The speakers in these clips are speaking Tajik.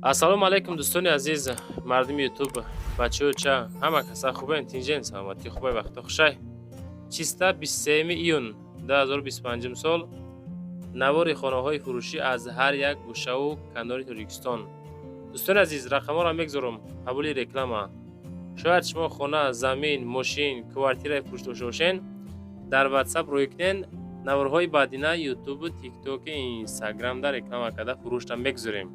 Ассалому алайкум, дӯстони азиз, мардуми Ютуб, бачаҳо, ча ҳама каса хубен, тинҷен, саломатӣ хубай, вақто хушай. Чиста 23 июн 2025 сол, навори хонаҳои фурӯшӣ аз ҳар як гӯшаву канори Тоҷикистон. Дӯстони азиз, рақамҳоро мегузорам, қабули реклама. Шояд шумо хона, замин, мошин, квартираи фурӯш дошта бошен, дар Ватсап рӯй кунен. Наворҳои баъдина Ютубу, Тиктоки, Инстаграмда реклама карда, фурӯшта мегузорем.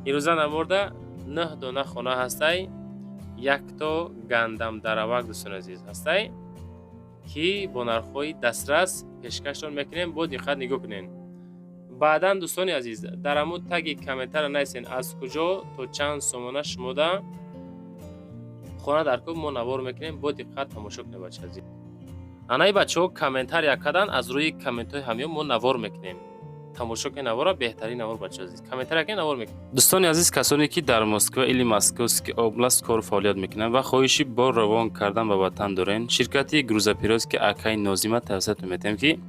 Ирӯза наворда нӯҳ дона хона ҳастай, якто гандамдаравак, дӯстони азиз, ҳастай, ки бо нархҳои дастрас пешкаштон мекунем. Бо диққат нигоҳ кунед. Баъдан, дӯстони азиз, дар ҳамун таги комментария нависен, аз куҷо, то чанд сомона шумода хона дар кор, мо навор мекунем. Бо диққат тамошо кунед, бача азиз. Анаи бачаҳо комментария кардан, аз рӯи комментҳои ҳамиён мо навор мекунем. Тамошо кунед навора, беҳтарин навор, бача азиз. Комментария кунед, навор мекунем. Дӯстони азиз, касоне ки дар Москва или Московский область кору фаъолият мекунанд ва хоҳиши бор равон кардан ба ватан дорен, ширкати грузоперевозки акаи Нозима тавсиятон метиҳем, ки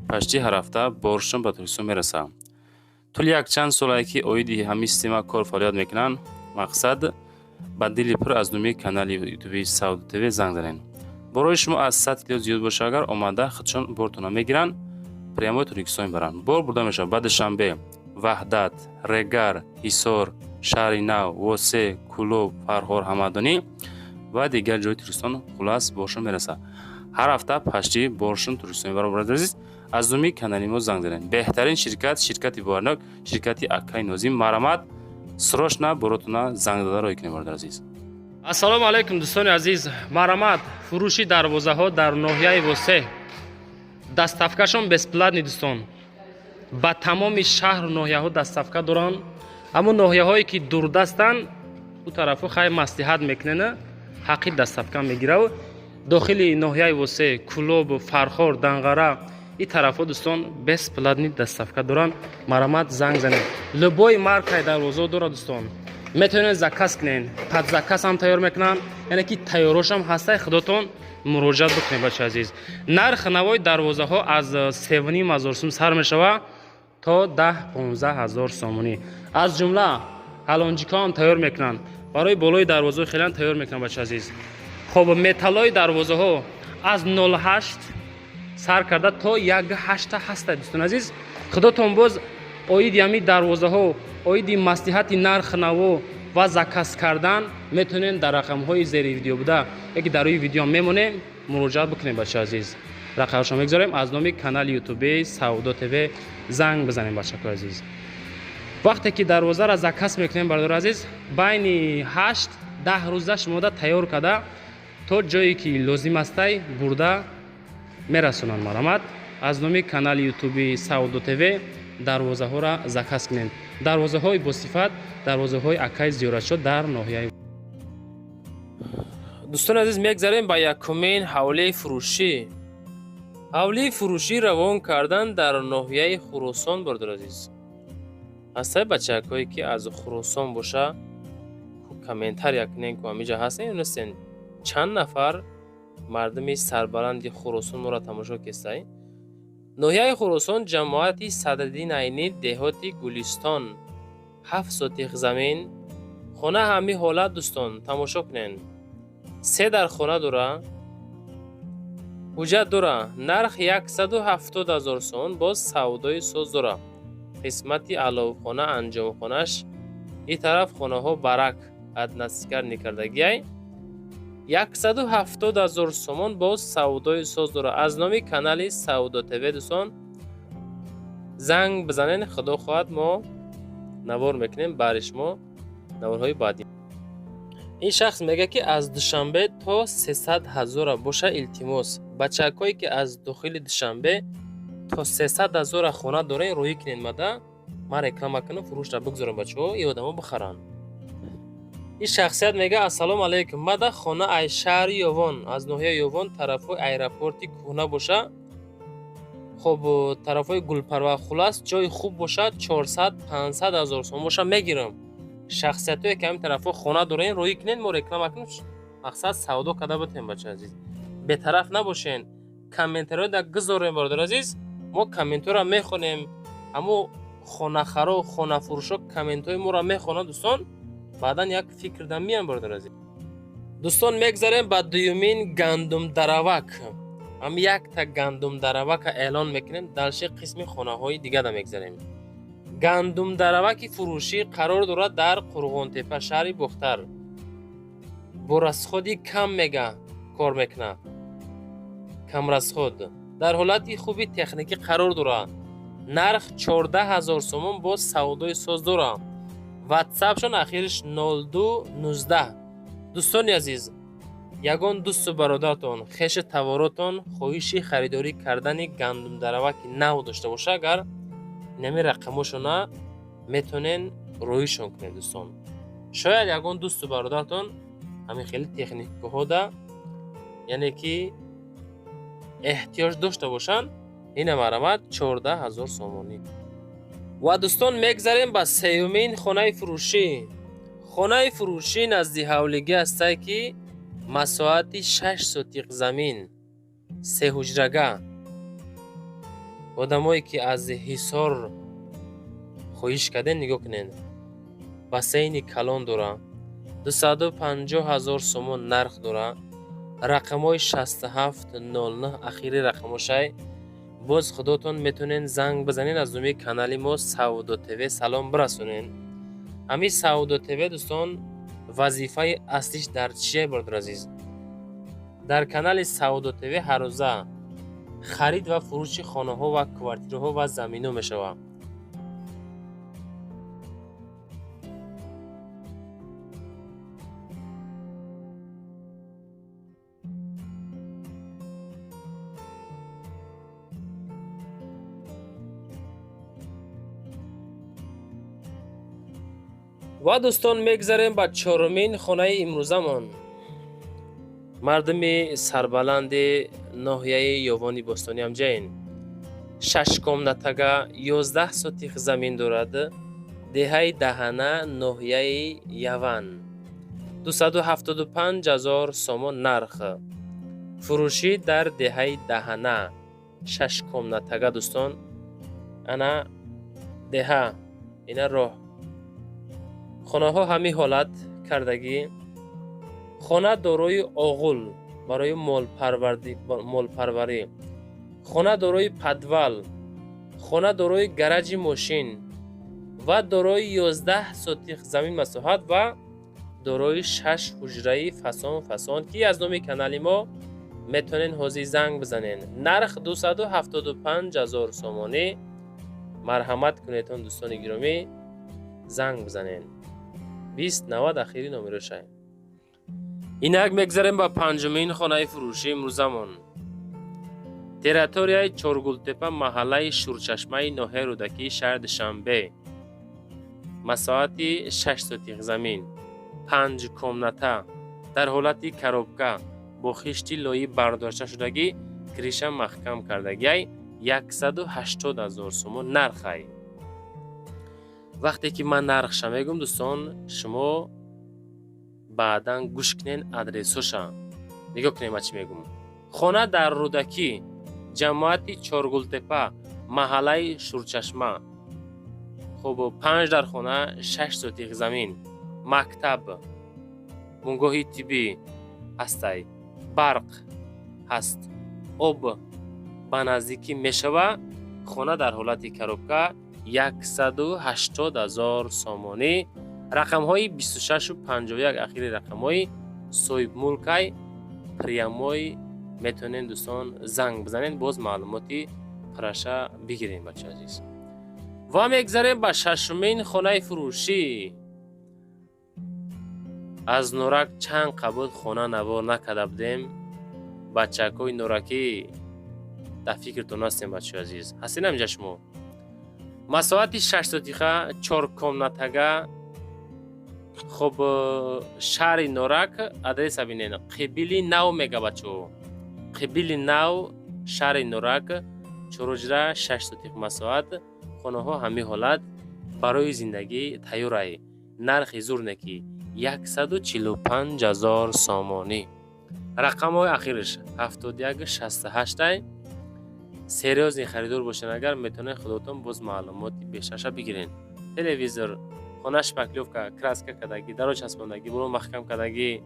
почти ҳар ҳафта боршон ба Тоҷикистон мерасад. Тӯли якчанд солае ки оиди ҳамин система кор фаъолият мекунанд. Мақсад, ба дили пур аз номи канали Ютуби Савдо ТВ занг занед. Борои шумо аз 100 кило зиёд боша агар, омада худшон бортона мегиранд, прямой Тоҷикистон мебаранд. Бор бурда мешавад ба Душанбе, Ваҳдат, Регар, Ҳисор, Шаҳри Нав, Восе, Кӯлоб, Фархор, Ҳамадонӣ ва дигар ҷои Тоҷикистон. Хулас, боршон мерасад. Ҳар ҳафта почти боршон Тоҷикистон мебаранд. Бародари азиз, аз номи канали мо занг занед. Беҳтарин ширкат, ширкати боварнок, ширкати акаи Нозим. Марҳамат, срочно боротона занг зада роҳӣ кунед, бародари азиз. Ассалому алайкум, дӯстони азиз. Марҳамат, фурӯши дарвозаҳо дар ноҳияи Восе. Доставкашон бесплатный, дӯстон. Ба тамоми шаҳру ноҳияҳо доставка доранд. Аммо ноҳияҳое ки дурдастанд, ӯ тарафу хай маслиҳат мекунена, ҳаққи доставка мегирав. Дохили ноҳияи Восе, Кӯлобу, Фархор, Данғара, ин тарафҳо, дӯстон, бесплатный доставка доранд. Марҳамат, занг занед. Любой маркаи дарвозаҳо дорад, дӯстон. Метавонед заказ кунед, под заказ ҳам тайёр мекунанд, яъне ки тайёрошам ҳастай, худотон муроҷиат бикунед, бача азиз. Нарх навои дарвозаҳо аз 3,5 ҳазор сум сар мешавад то 10-15 ҳазор сомонӣ. Аз ҷумла ҳалонҷикҳоам тайёр мекунанд, барои болои дарвозаҳо хелан тайёр мекунанд, бача азиз. Хоб, металлои дарвозаҳо аз 08 сар карда то 1,8 ҳаста. Дӯстони азиз, худотон боз оиди ҳамин дарвозаҳо, оиди маслиҳати нарх наво ва заказ кардан метавонед дар рақамҳои зери видео буда яки дар рӯи видео мемонем, муроҷиат бикунем. Бача азиз, рақамашо мегузорем. Аз номи канали Ютуби Савдо ТВ занг бизанем, бачакои азиз. Вақте ки дарвозаро заказ мекунем, бародари азиз, байни 8-10 рӯза шумода тайёр карда, то ҷое ки лозим астай бурда мерасонанд. Марҳамат, аз номи канали Ютуби Савдо ТВ дарвозаҳоро заказ кунем. Дарвозаҳои босифат, дарвозаҳои акаи Зиёратшо дар ноҳияи. Дӯстони азиз, мегзарем ба якумин ҳавлии фурӯшӣ. Ҳавлии фурӯшӣ равон кардан дар ноҳияи Хуросон. Бародари азиз, ҳастаи бачакҳое ки аз Хуросон боша, комментария кунен, ку ҳамиҷа ҳастен ё нестен. Чанд нафар мардуми сарбаланди Хуросон моро тамошо кестай? Ноҳияи Хуросон, ҷамоати Садриддин Айнӣ, деҳоти Гулистон, 7 сотих замин, хона. Ҳамин ҳолат, дӯстон, тамошо кунен. Се дар хона дора, ҳуҷҷат дора. Нарх 170 000 сомон, боз савдои соз дора. Қисмати аловхона, анҷомхонаш ин тараф, хонаҳо барак односекарный кардагиай. 170 000 сомон, боз савдои соз дора. Аз номи канали Савдо ТВ, дӯстон, занг бизанен. Худо хоҳад, мо навор мекунем бари шумо наворҳои баъдӣ. Ин шахс мегӯяд, ки аз Душанбе то 300 ҳазора боша, илтимос. Бачакҳое ки аз дохили Душанбе то 300 ҳазора хона дорен, роҳӣ кунед мада, ман реклама кунам, фурӯшра бигзорам, бачаҳо, и одамо бихаранд. Ин шахсият мегӯяд: «Ассалому алайкум, мада хона ай шаҳри Ёвон, аз ноҳияи Ёвон, тарафҳои аэропорти кӯҳна боша, хоб, тарафҳои Гулпарвар, хулас, ҷои хуб бошад, 400-500 ҳазор сом боша, мегирам». Шахсиятое ки ҳамин тарафҳо хона дорен, роҳӣ кунед, мо реклама кунем, мақсад, савдо карда битем. Бача азиз, бетараф набошен, комментариҳо да гузорем. Бародари азиз, мо комментҳоро мехонем. Ҳамо Хонахаро, хонафурӯшо комментҳои моро мехонанд, дӯстон, баъдан як фикрда меян, бародар азиз. Дӯстон, мегзарем ба дуюмин гандумдаравак. Ҳам якта гандумдаравака эълон мекунем, дальше қисми хонаҳои дигада мегзарем. Гандумдараваки фурӯшӣ қарор дорад дар Қурғонтепа, шаҳри Бохтар. Бо расходи кам мега кор мекунад, камрасход, дар ҳолати хуби техникӣ қарор дорад. Нарх 14 000 сомон, бо савдои соз дорад. Ватсапшон ахириш 0219. Дӯстони азиз, ягон дӯсту бародаратон, хешу таворотон хоҳиши харидорӣ кардани гандумдараваки нав дошта боша, агар инами рақамошона метонен роҳишон кунед. Дӯстон, шояд ягон дӯсту бародаратон ҳамин хели техникаҳода, яъне ки эҳтиёҷ дошта бошанд, ина марҳамат, 14 000 сомонӣ. Ва дӯстон, мегзарем ба сеюмин хонаи фурӯшӣ. Хонаи фурӯшӣ назди ҳавлигӣ ҳастае, ки масоҳати 6 сотиқ замин, сеҳуҷрага. Одамое ки аз Ҳисор хоҳиш кардем, нигоҳ кунед, бассейни калон дора, 250 000 сомон нарх дора. Рақамҳои 6709 ахири рақамошай. Боз худотон метонен занг бизанед, аз номи канали мо Савдо ТВ салом бирасонен. Ҳамин Савдо ТВ, дӯстон, вазифаи аслиш дар чие, бародар азиз? Дар канали Савдо ТВ ҳаррӯза харид ва фурӯши хонаҳо ва квартираҳо ва заминҳо мешавад. Ва дӯстон, мегзарем ба чорумин хонаи имрӯзамон. Мардуми сарбаланди ноҳияи Ёвони бостонӣ ҳамҷаин, шаш комнатага, 11 сотих замин дорад, деҳаи Даҳана, ноҳияи Яван, 275 000 сомон нарх, фурӯшӣ дар деҳаи Даҳана, шаш комнатага. Дӯстон, ана деҳа, ина роҳ, хонаҳо ҳамин ҳолат кардагӣ. Хона дорои оғул барои молпарварӣ, хона дорои подвал, хона дорои гараҷи мошин ва дорои 11 сотих замин масоҳат ва дорои шаш ҳуҷраи фасон фасон, ки аз номи канали мо метавонед ҳозир занг бизанед. Нарх 275 000 сомонӣ. Марҳамат кунедон, дӯстони гиромӣ, занг бизанед. 2090 ахири номерошай. Инак мегзарем ба панҷумин хонаи фурӯшии имрӯзамон. Территорияи Чоргултепа, маҳаллаи Шурчашмаи ноҳияи Рӯдакии шаҳри Душанбе, масоҳати 6 сотих замин, панҷ комната, дар ҳолати коробка, бо хишти лоӣ бардошташудагӣ, крыша маҳкам кардагиай, 180 000 сомон нархай. Вақте ки ман нархша мегӯм, дӯстон, шумо баъдан гӯш кунед адресоша. Нигоҳ кунед, ман чӣ мегӯм. Хона дар Рӯдакӣ, ҷамоати Чоргултепа, маҳаллаи Шурчашма. Хуб, панҷ дар хона, 6 сотих замин, мактаб, бунгоҳи тиббӣ ҳастай, барқ ҳаст, об ба наздикӣ мешава. Хона дар ҳолати коробка, 180 000 сомонӣ. Рақамҳои 2651 ахири рақамҳои соҳибмулкай. Прямой метавонед, дӯстон, занг бизанед, боз маълумоти пурраша бигирем, бачаи азиз. Ва мегзарем ба шашумин хонаи фурӯшӣ. Аз Норак чанд қабул хона навор накарда будем. Бачакҳои норакӣ, дар фикртон ҳастем, бачаи азиз, ҳастед ҳаминҷа шумо. Масоҳати 6 сотиха, чор комнатага. Хуб, шаҳри Норак, адреса бинед, Қибили Нав мега, бачаҳо, Қибили Нав, шаҳри Норак, чорҳуҷра, 6 сотих масоҳат. Хонаҳо ҳамин ҳолат барои зиндагӣ тайёрай. Нархи зурне ки 145 000 сомонӣ. Рақамҳои ахираш 7168-ай. Серьёзный харидор бошен, агар метавонед худотон боз маълумоти бештарша бигирен. Телевизор, хона шпаклёвка, краска кардагӣ, даро часпондагӣ, боло маҳкам кардагӣ.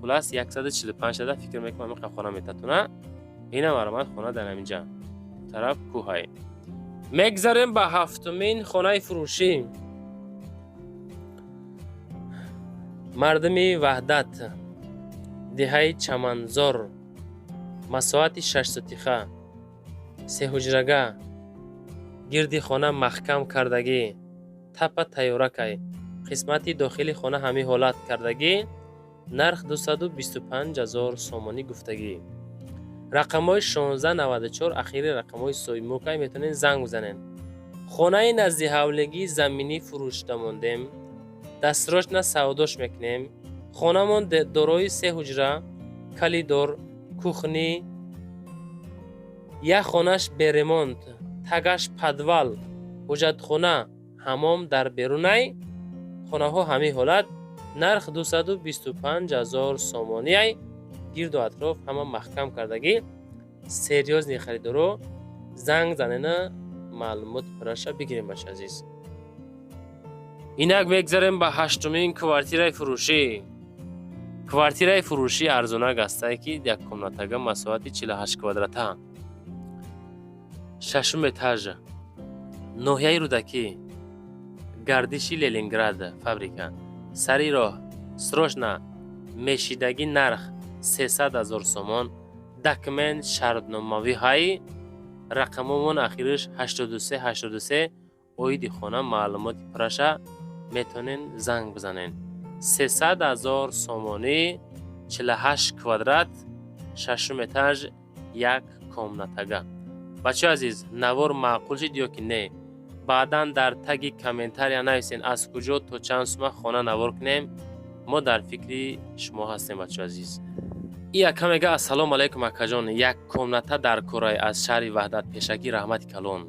Хулас, 145 ада фикр мекунам ҳамин хона метатона. Ина маромад, хона дар ҳаминҷа тараф кӯҳай. Мегзарем ба ҳафтумин хонаи фурӯшӣ. Мардуми Ваҳдат, деҳаи Чаманзор, масоҳати 6 сотиха, сеҳуҷрага, гирди хона маҳкам кардагӣ, тапа тайёракай, қисмати дохили хона ҳамин ҳолат кардагӣ, нарх 225 000 сомонӣ гуфтагӣ. Рақамҳои 1694 ахири рақамҳои соҳибмулкай, метавонед занг бизанед. Хонаи назди ҳавлигӣ заминӣ фурӯшда мондем, дастрочна савдош мекунем. Хонамон дорои се ҳуҷра, коридор, кухня, як хонаш бе ремонт, тагаш подвал, ҳуҷҷатхона, ҳамом дар берунай. Хонаҳо ҳамин ҳолат, нарх 225 000 сомониай, гирду атроф ҳама маҳкам кардагӣ. Серьёзный харидоро занг занена, маълумоти пурраша бигирем, бача азиз. Инак мегзарем ба ҳаштумин квартираи фурӯшӣ. Квартираи фурӯшӣ арзонак ҳастае, ки як комнатага, масоҳати 48 квадрата, шашум этаж, ноҳияи Рӯдакӣ, гардиши Ленинград фабрика, сари роҳ. Срочно мешидагӣ, нарх 300 000 сомон, документ шартномавӣ ҳай, рақамомон ахириш 83 83. Оиди хона маълумоти пурраша метавонед занг бизанед. 300 000 сомонӣ, 48 квадрат, шашум этаж, як комнатага. Бачаҳои азиз, навор маъқул шид ё ки не, баъдан дар таги комментария нависен, аз куҷо то чанд сума хона навор кунем. Мо дар фикри шумо ҳастем, бачаҳои азиз. И ака мега: «Ассалому алайкум, акаҷон, як комната дар Кӯрай аз шаҳри Ваҳдат, пешакӣ раҳмати калон».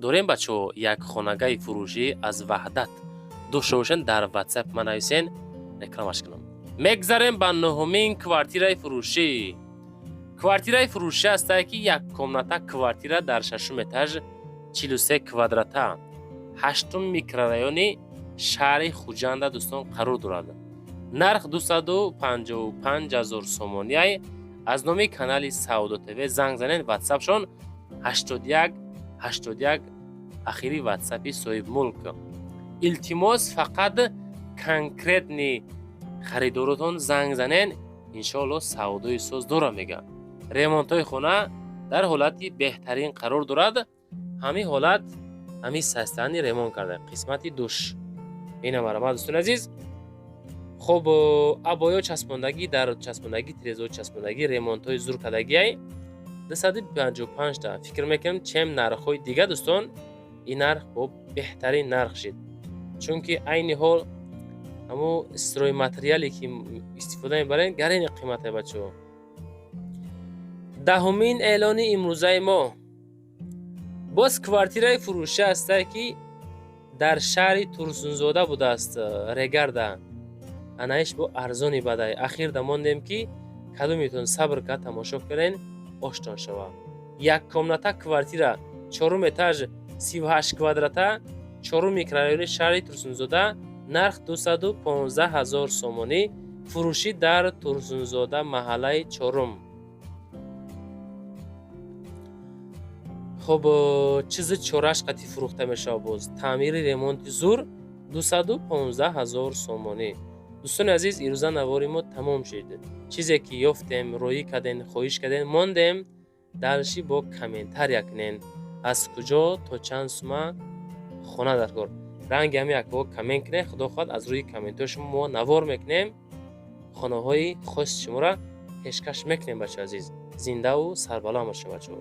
Дорем, бачаҳо, як хонагаи фурӯшӣ аз Ваҳдат. Дошта бошен, дар Ватсап ма нависен, рекламаш кунам. Мегзарем ба нуҳумин квартираи фурӯшӣ. Квартираи фурӯшӣ ҳастае, ки як комната квартира дар шашум этаж, 43 квадрата, ҳаштум микрорайони шаҳри Хуҷанда, дӯстон, қарор дорад. Нарх 255 000 сомониай. Аз номи канали Савдо ТВ занг занед. Ватсапшон 81 81 ахири ватсапи соҳибмулк. Илтимос, фақат конкретный харидоротон занг занен. Иншоалло, савдои соз дора, мега. Ремонтҳои хона дар ҳолати беҳтарин қарор дорад. Ҳамин ҳолат, ҳамин состояние ремонт карда, қисмати душ ина марҳамат, дӯстони азиз. Хуб, обоё часпондагӣ, дар часпондагӣ, тирезаҳо часпондагӣ, ремонтҳои зур кардагиай. 255 та фикр мекунам, чем нархҳои дига, дӯстон, ин нарх бо беҳтарин нарх шид, чунки айни ҳол ҳамо стройматериале ки истифода мебарем, гарени қимате, бачаҳо. Даҳумин эълони имрӯзаи мо боз квартираи фурӯшӣ ҳастае, ки дар шаҳри Турсунзода будааст, Регарда. Анаиш бо арзони бадай. Ахирда мондем, ки кадомитон сабр кард, тамошо кунен, оштон шава. Як комната квартира, чорум этаж, 38 квадрата, чорум микрорайони шаҳри Турсунзода, нарх 215 000 сомонӣ, фурӯшӣ дар Турсунзода, маҳаллаи чорум. Хуб, чизи чораш қати фурӯхта мешавад, боз таъмири ремонти зур, 215 000 сомонӣ. Дӯстони азиз, ирӯза навори мо тамом шуд. Чизе ки ёфтем, роӣ кардем, хоҳиш кардем, мондем. Дальше бо комментария кунен, аз куҷо то чанд сума хона дар кор. Ранги ҳами якбо коммент кунед. Худо хоҳад, аз рӯи комментҳои шумо мо навор мекунем, хонаҳои хоси шуморо пешкаш мекунем. Бачаи азиз, зиндаву сарбаланд бошед, бачаҳо.